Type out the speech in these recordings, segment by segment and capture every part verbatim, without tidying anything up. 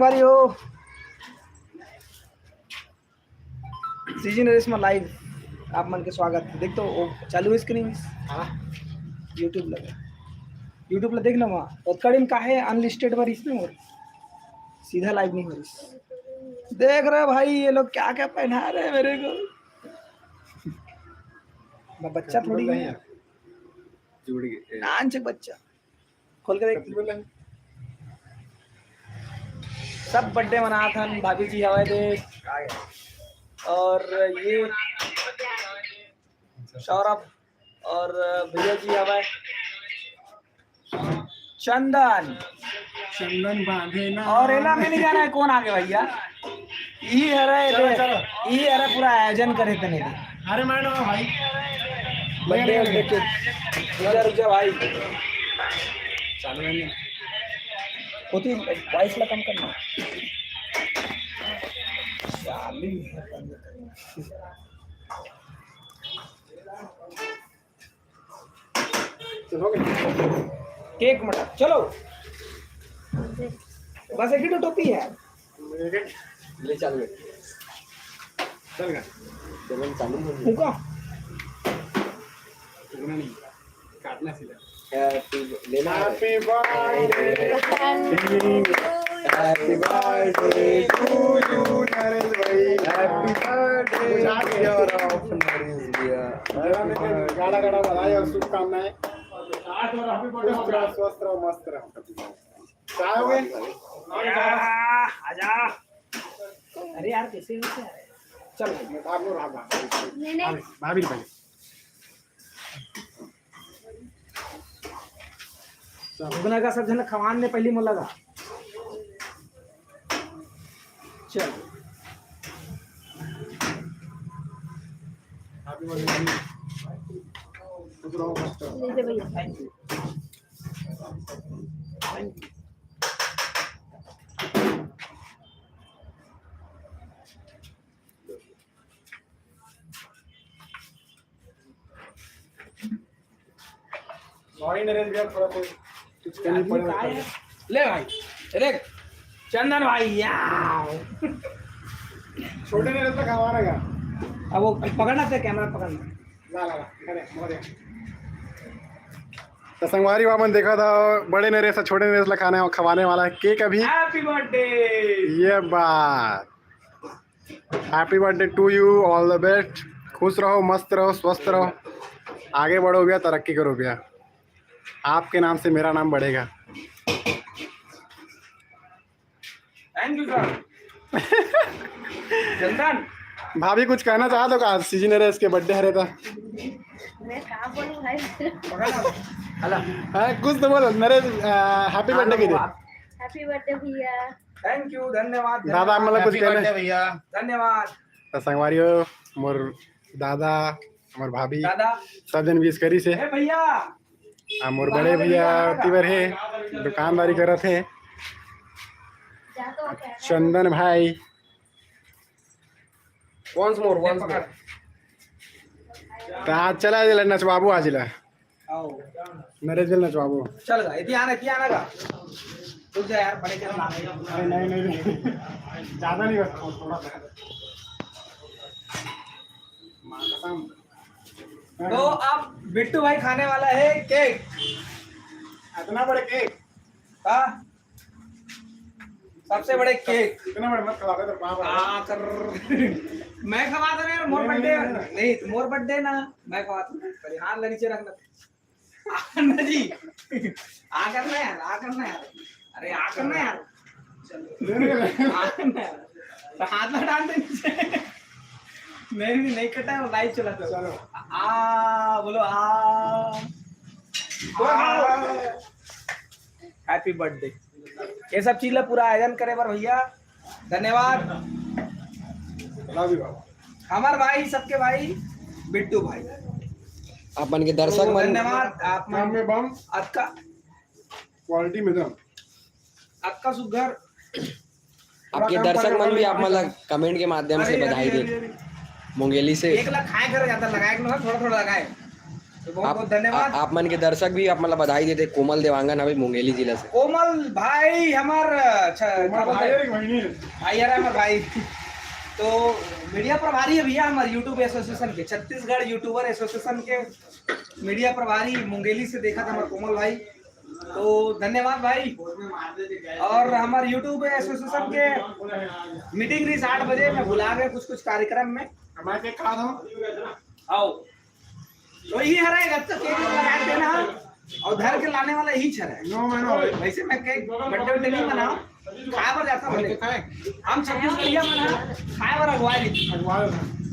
संगवारी हो, season race में लाइव आप मन के स्वागत हे। देख तो वो चालू हे स्क्रीन। हाँ। YouTube लगा, YouTube ला देख ना, वहाँ ओतका दिन का हे, अनलिस्टेड बर इसमें हो, सीधा लाइव नहीं हो रही। देख रहे हो भाई, ये लोग क्या क्या पहना रहे हैं मेरे को। मैं बच्चा थोड़ी हूँ। जुड़ गए। नान से बच्चा। खोल के देख। सब बर्थडे मनात हन, भाभी जी हवय दे, और ये सौरभ और भैया जी हवय, चंदन। चंदन बांधे ना। और एला में नहीं जाना है कौन आगे भैया, ई हरे चलो, दे, चलो। ई हरे पूरा आयोजन करे तने दे। अरे मैं ना भाई। Birthday, birthday cake. रुक जा, रुक जा भाई। चालू है नहीं। होती वॉइस ला कम करना। चालू है, बंद करना। चलो, हो गया। केक मटा, चलो। बस एक ही तो टोपी है। ले चल बे। चल गा। चलो चालू हो गया। फूका। फूकना नहीं, काटना सीधा। Happy, लेना है। Happy birthday to you। Happy birthday to you, Naresh भाई। Happy birthday, dear of Naresh भैया। गाड़ा गाड़ा बधाई और शुभकामनाएं। खुश रहो, स्वस्थ रहो, मस्त रहो। चाय हो गए? आजा, आजा। अरे यार, कैसे हो क्या? चल भाई, आप लोग रहा बात। नहीं, नहीं। भाभी, भाभी, भाभी। चल। भुगना का सब जन खवान ने पहली मोला गा। चल। Happy birthday। खुश रहो, मस्त रहो। ले ले भैया। Thank you। Sorry नरेश भैया, थोड़ा सा कुछ कमी आदमी पड़ कहाँ है? ले भाई, देख, चंदन भाई, या। छोटे नरेश तक हमारा क्या? अब वो पकड़ना था, कैमरा पकड़ना। ला, ला, ला, अरे, बहुत बढ़िया। तो संगवारी हो, आप मन देखा था, बड़े नरेश से छोटे नरेश ला खाने, खवाने वाला है केक अभी। Happy birthday। ये बात। Happy birthday to you, all the best। खुश रहो, मस्त रहो, स्वस्थ रहो, आगे बढ़ो भैया, तरक्की करो भैया। आपके नाम से मेरा नाम बढ़ेगा। Thank you sir। चंदन। भाभी कुछ कहना चाहत हो का? सीजन नरेश के बर्थडे हरे था। मैं का बोलूं भाई? हेलो। हाँ, कुछ तो बोलो नरेश, happy birthday कह दे। Happy birthday भैया। Thank you, धन्यवाद, दादा, आप मतलब कुछ कहना? भैया। धन्यवाद। तो संगवारी हो, मोर दादा, मोर भाभी, दादा। सब जन wish करी से। ए भैया। आ, मोर बड़े भैया तीवर हे, दुकानदारी करत हे। चंदन भाई। Once more, once more। तो आज चला जेला नचवाबो आज ला। आओ। नरेश जेला नचवाबो। चल गा, इति आना, इति आना गा। रुक जा यार, बड़े कर ला। नहीं, नहीं, नहीं, नहीं। ज्यादा नहीं, बस थोड़ा सा। माँ कसम। तो अब बिट्टू भाई खाने वाला है केक। इतना बड़े केक। हाँ। सबसे बड़े केक। इतना बड़े मत खवा दे, तेरे बाप आ। आ कर। मैं खवा दे यार, मोर नहीं, नहीं, बर्थडे। नहीं, नहीं। नहीं, मोर बर्थडे ना, मैं खवा दूँ। पर हाँ, नीचे रखना। आना जी। आ करना यार, आ करना यार। अरे, आ करना यार। चलो। नहीं, नहीं, नहीं। आ करना यार। तो हाथ ना डाल दे नीचे। नहीं, नहीं, नहीं कटा है, वो लाइव चला था। चलो। आ, बोलो, आ। आ। Happy birthday। ये सब चीज ला पूरा आयोजन करे बर भैया, धन्यवाद। Love you बाबा। हमार भाई, सबके भाई, बिट्टू भाई। अपन के दर्शक तो मन धन्यवाद, आप काम मन में बम। अतका quality में दम। अतका सुघर। आपके दर्शक मन भी आप मन ला comment के माध्यम से अरे, अरे, बधाई अरे, दे। अरे। मुंगेली से। एक लाख खाए करे जाता, लगाए के ना, थोड़ा, थोड़ा लगाए। तो बहुत आप, बहुत धन्यवाद। आ, आप मन के दर्शक भी आप मन ला बधाई देथे। कोमल देवांगन हवे मुंगेली जिला से। कोमल भाई हमर, अच्छा, कोमल क्या बोलते भाई हैं? अरे बहिनी। भाई यार, हमर भाई। तो मीडिया प्रभारी है भैया हमर YouTube एसोसिएशन के, छत्तीसगढ़ YouTuber एसोसिएशन के मीडिया प्रभारी मुंगेली से देखा था हमर कोमल भाई। तो धन्यवाद भाई। और हमर YouTube एसोसिएशन के मीटिंग रही आठ बजे, मैं बुला गए कुछ कुछ कार्यक्रम में। हमारे के खा दो। आओ। तो यही हरा है, जब तक केक लगा के देना है, और धर के लाने वाला ही छरा है। नो, मैं नो। वैसे मैं केक बर्थडे वर्थडे नहीं मनाओ, खाए बर जाता भले। हम छत्तीसगढ़िया मन है, खाए बर अगुआ नहीं। अगुआ है।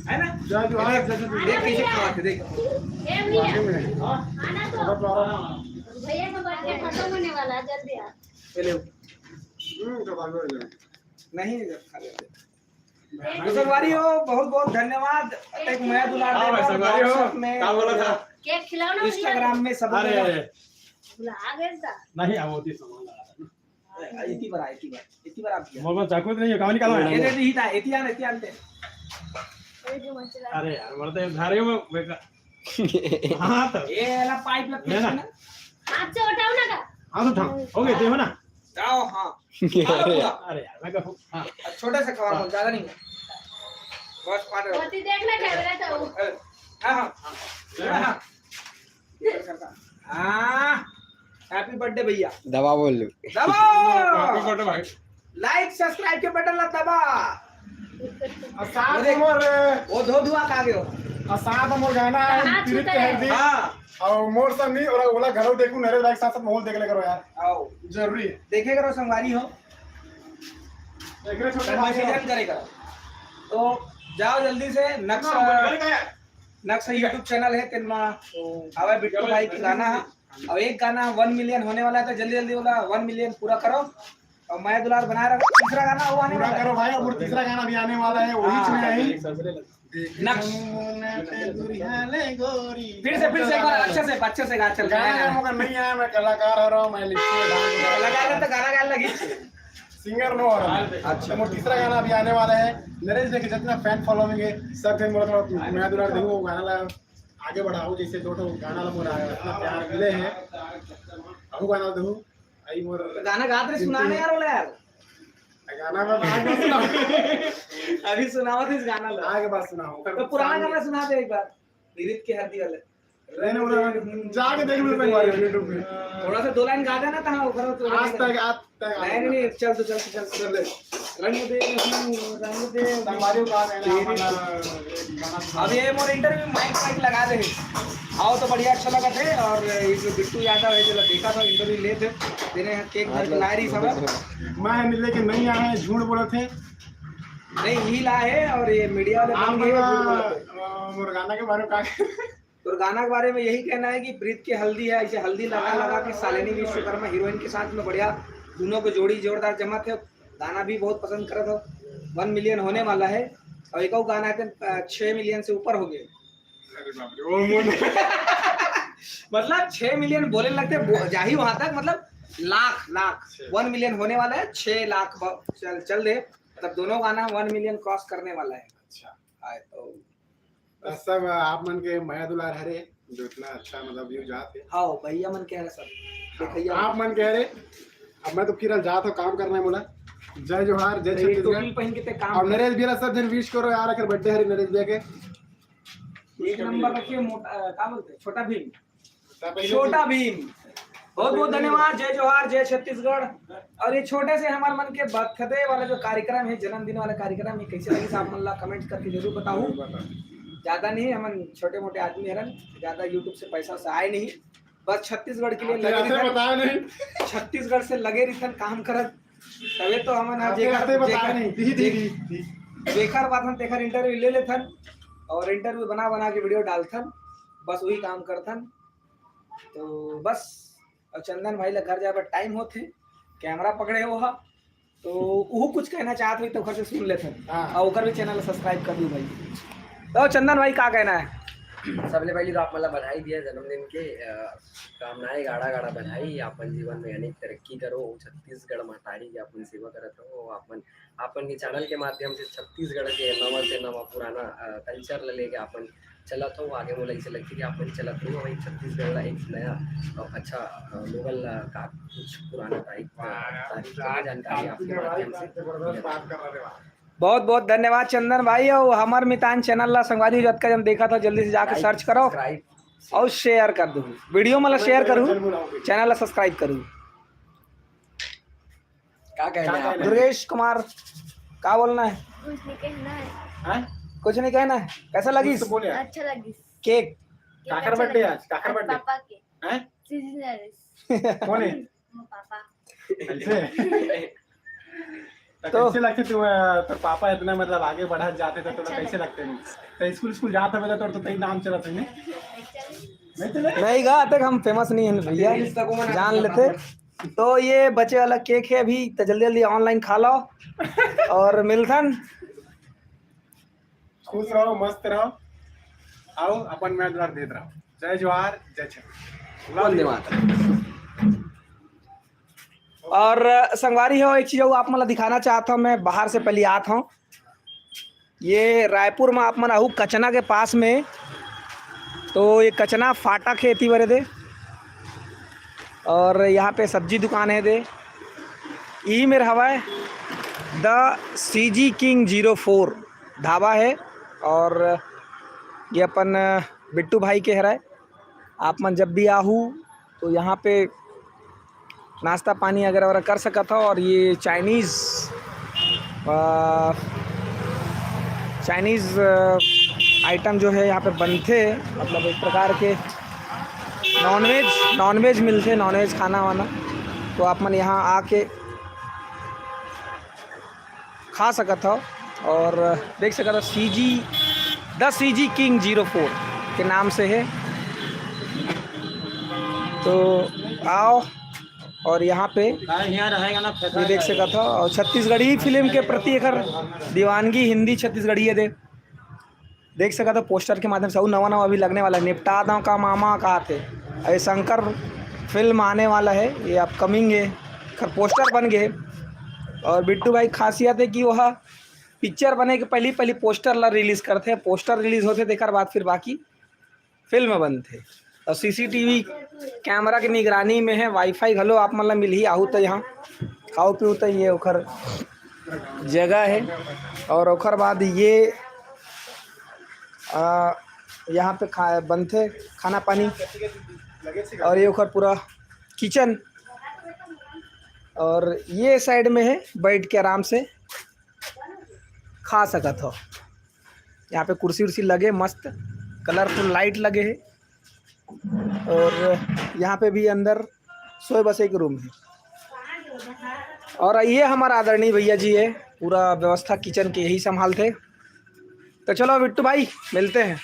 है ना? जय जोहार, जय जोहार। देख कैसे खाते, देख। ए भैया, वाकई में। आना तो। थोड़ा problem। भैया का बर्थडे खत्म होने वाला है, जल्दी आ। चलो। हम्म, तो भागो ले। नहीं, जब खा लेते। तो संगवारी हो, बहुत बहुत धन्यवाद। अतेक मया दुलार हाँ दे भाई, बर संगवारी हो। WhatsApp में, का बोला था? केक खिलाओ ना भैया। Instagram में सब अरे, लोग अरे। भुला गए था। नहीं, अब होती सामान लगा था ना। अरे, इतनी बार, इतनी बार, इतनी बार आप किया। मोर पास चाकू तो नहीं है, कहाँ निकालना है? ये दे दी था, इतियान, इतियान दे। अरे यार, मरते हैं, धारे में बेकार। हाँ तो। ये वाला पाइप लग लेना। ना। हाथ से उठाओ ना का? हाँ तो उठाओ। हो गए, देखो ना। जाओ, हाँ। खा लो पूरा। अरे यार, मैं कहूँ, हाँ। छोटे से खवा लो, ज्यादा नहीं। बस पाँच। होती देख ना कैमरा था वो। हाँ, हाँ। हाँ, हाँ। हाँ, happy birthday भैया। दबा बोल लो। दबा। Happy birthday भाई। Like subscribe के बटन ला दबा। और साथ वो देख, हमर वो धो धुआ खा गयो। और साथ हमर गाना है हाँ, प्रीत के हल्दी। हाँ। और मोर सब नहीं, और ओला घरो देखू, नरेश भाई के साथ साथ माहौल देख ले करो यार। आओ। जरूरी है। देखे करो संगवारी हो। देख रहे छोटे भाई हो। करे करो। तो जाओ जल्दी से, नक्शा, हाँ, बोल, बोल, बोल। नक्शा YouTube channel है, तेन मा आवे बिट्टू भाई के गाना है। और एक गाना one million होने वाला है, तो जल्दी जल्दी वाला one million पूरा करो। और मया दुलार बनाए रखो। तीसरा गाना वो आने पूरा वाला है। करो भाई, और तीसरा गाना भी आने वाला है, वही हाँ। में आई। नक्श-, फिर से, फिर से एक बार अच्छे से, अच्छे से गा, चल। गाना मौका नहीं आया, मैं कलाकार हो रहा हूँ, मैं लिखी हूँ, dance कर रहा हूँ। कलाकार तो गाना गाने लगी। Singer नो हो रहा है। अच्छा। तो मोर तीसरा गाना अभी आने वाला है। नरेश भाई के जितना fan following है, सब जन मोला थोड़ा मया दुलार देहू, वो गाना ला आगे बढ़ाओ, जैसे दो ठो गाना ला मोर इतना प्यार मिले है, अहू गाना देहू। आई मोर तो गाना गात रहे, सुना ना यार, बोला यार। गाना मैं बाद में सुनाऊँ। अभी सुनावत इस गाना ला। आगे बाद सुनाऊँ। तो पुराना गाना सुना दे एक बार, पीरित के हल्दी वाले। नहीं, नहीं, उन्हें जाके देख लो एक बार YouTube पे। थोड़ा सा दो line गा देना था, हाँ, ऊपर तो आज तक, आज तक नहीं, नहीं, नहीं, चल तो, चल तो, चल तो, चल ले। रंग दे हूँ, रंग दे हूँ। संगवारी हो, का कहना है, तेरी हमारा गाना सुना। अब ये मोर interview mic वाइक लगा दे। आओ तो बढ़िया अच्छा लगा थे, और ये जो बिट्टू यादव है, जो देखा था interview ले थे, तेरे यहाँ केक भर के ला रही सब। मैं मिले के नहीं आए, झूठ बोले थे। नहीं, यही ला है, और ये मीडिया वाले आप बन गए, लोग, झूठ बोलते हैं। अ, मोर गाना के बारे में का तोर गाना के बारे में यही कहना है कि प्रीत के हल्दी है, ऐसे हल्दी लगा लगा के शालिनी विश्वकर्मा हीरोइन के साथ में बढ़िया दोनों को जोड़ी जोरदार जमा थे। गाना भी बहुत पसंद करत हो। One million होने वाला है और एक और गाना है, अ, छह million से ऊपर हो गए। अरे बाप रे, ओ मोन। मतलब छह million बोले लगते, बो-, जाही वहां तक, मतलब लाख, लाख। छह। One million होने वाला है, छह लाख ब-, चल, चल दे। मतलब दोनों गाना one million cross करने वाला है। अच्छा। आए तो बस सब आप मन के मया दुलार हरे, जो इतना अच्छा मतलब view जात हे। हाँ, भैया मन कह रहे सब। हाँ, देखइया आप मन कह रहे, अब मैं तो फिर जात हूँ, काम करना है मोला। जय जोहार, जय तो ये छत्तीसगढ़। टोपी पहन के ते काम और कर। नरेश भैया सब दिन wish करो यार, आखिर birthday हरे नरेश भैया के। एक नंबर रखिए, मोटा, अ, क्या बोलते हैं, छोटा भीम। छोटा भीम, बहुत बहुत धन्यवाद। जय जोहार, जय छत्तीसगढ़। और ये छोटे से हमारे मन के birthday वाला जो कार्यक्रम है, जन्मदिन वाला कार्यक्रम है, कैसे लगी आप मन ला comment करके जरूर बताओ। जरूर बताओ। ज्यादा नहीं, हमन छोटे मोटे आदमी हरन, ज्यादा YouTube से पैसा वैसा आए नहीं, बस छत्तीसगढ़ के लिए आपके लगे रहते हैं। बताया नहीं। छत्तीसगढ़ से लगे रहते हैं, काम करत, तबे तो हमन हा आपके जेकर, रहते बताया जेकर, नहीं। जी, जी, जे-, जी, जी। जेकर बात हम तेकर interview ले लेथन और interview बना बना के video डालथन, बस वही काम करथन। तो बस, अब चंदन भाई ला घर जाए बर time होथे, camera पकड़े हो हा, तो वो कुछ कहना चाहत होही तो ओकर से सुन लेथन। हाँ। और ओकर भी channel subscribe कर दू भाई। तो चंदन भाई का कहना है? सबले पहली तो आप मन ला बधाई दिया जन्मदिन के, अ, कामनाएं गाड़ा गाड़ा बधाई, अपन जीवन में अनेक तरक्की करो, छत्तीसगढ़ महतारी के अपन सेवा करत रहो, अपन, अपन के channel के माध्यम से छत्तीसगढ़ के नवा से नवा पुराना, अ, culture ला लेके अपन चलत हो, आगे मोला ऐसे लगथे कि आप मन चलत हो, वही छत्तीसगढ़ ला एक नया और अच्छा, अ, लोगन ला का कुछ पुराना तारीख, वाह यार, तारीख के जानकारी आपके माध्यम से जबरदस्त बात कर रहे, वाह। बहुत बहुत धन्यवाद चंदन भाई, और हमर मितान चैनल ला संगवारी हो, जतका जन देखत हो जल्दी से जाके like, सर्च करो subscribe, और शेयर कर दो, वीडियो मतलब शेयर करो, चैनल ला सब्सक्राइब करो। का कहना है आपको? दुर्गेश कुमार, का बोलना है? कुछ नहीं कहना है। हाँ? कुछ नहीं कहना है। कैसा लगिस? कुछ तो बोले यार। अच्छा लगिस। केक। केक काकर अच्छा बर्थडे लगिस। आज, काकर आज बर्थडे? पापा के। हैं? सीजनल। कौन है? वो पापा। ऐसे? तो तो कैसे लगते तू, अ, तोर पापा इतना मतलब आगे बढ़त जाते तो तोला अच्छा कैसे लगता। लगते नहीं? तो स्कूल, स्कूल जात हवे तो तोर तो तई नाम चलत है नहीं? नहीं चले? नहीं गा, तक हम फेमस नहीं है भैया, जान लेते। तो ये बचे वाला केक है अभी, तो जल्दी जल्दी ऑनलाइन खा लो और मिलथन। खुश रहो, मस्त रहो, आओ अपन में द्वार देत रहो। जय जोहार, जय छत्तीसगढ़। वंदे मातरम। और संगवारी हो, एक चीज अउ आप मन ला दिखाना चाहत हूँ, मैं बाहर से पहले आत हूँ। ये रायपुर में आप मन आहू कचना के पास में, तो ये कचना फाटक है एती बरे दे, और यहाँ पे सब्जी दुकान है दे। यही मेर हवय the CG king zero four dhaba है, और ये अपन बिट्टू भाई के हरय। आप मन जब भी आहू तो यहाँ पे नाश्ता पानी वगैरह वगैरह कर सकत हो। और ये चाइनीज़, अ, चाइनीज़, अ, आइटम जो है यहाँ पे बनथे, मतलब एक प्रकार के नॉनवेज, नॉनवेज मिलथे, नॉनवेज खाना वाना। तो आप मन यहाँ आके खा सकत हो। और देख सकत हो CG, the CG king zero four के नाम से है। तो आओ और यहाँ पे ये देख सकत हो, और छत्तीसगढ़ी फिल्म के प्रति एकर दीवानगी, हिंदी छत्तीसगढ़ी है दे। देख सकत हो पोस्टर के माध्यम से, अउ नवा नवा अभी लगने वाला है, निपटा दव का मामा कहाथे। अरे शंकर फिल्म आने वाला है, ये अपकमिंग है, एकर पोस्टर बन गए। और बिट्टू भाई के खासियत है कि वह पिक्चर बने के पहली पहली पोस्टर ला रिलीज करथे, पोस्टर रिलीज होथे तेकर बाद फिर बाकी फिल्म बनथे। और सीसीटीवी कैमरा के निगरानी में है, वाईफाई घलो आप मन ला मिलही, आहू त यहाँ खाओ पीओ त ये ओखर जगह है। और ओखर बाद ये, आ, यहाँ पे खा बनथे खाना पानी, और ये ओखर पूरा किचन, और ये साइड में है, बैठ के आराम से खा सकत हो। यहाँ पे कुर्सी उर्सी लगे, मस्त कलरफुल लाइट लगे है, और यहाँ पे भी अंदर सोए बसे एक रूम है। और ये हमारा आदरणीय भैया जी है, पूरा व्यवस्था किचन के यही संभालथे। तो चलो बिट्टू भाई, मिलते हैं।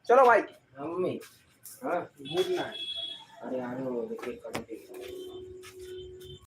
चलो भाई। मम्मी, हाँ? घूरना है। अरे, आने वो देखिए, कभी देखिए।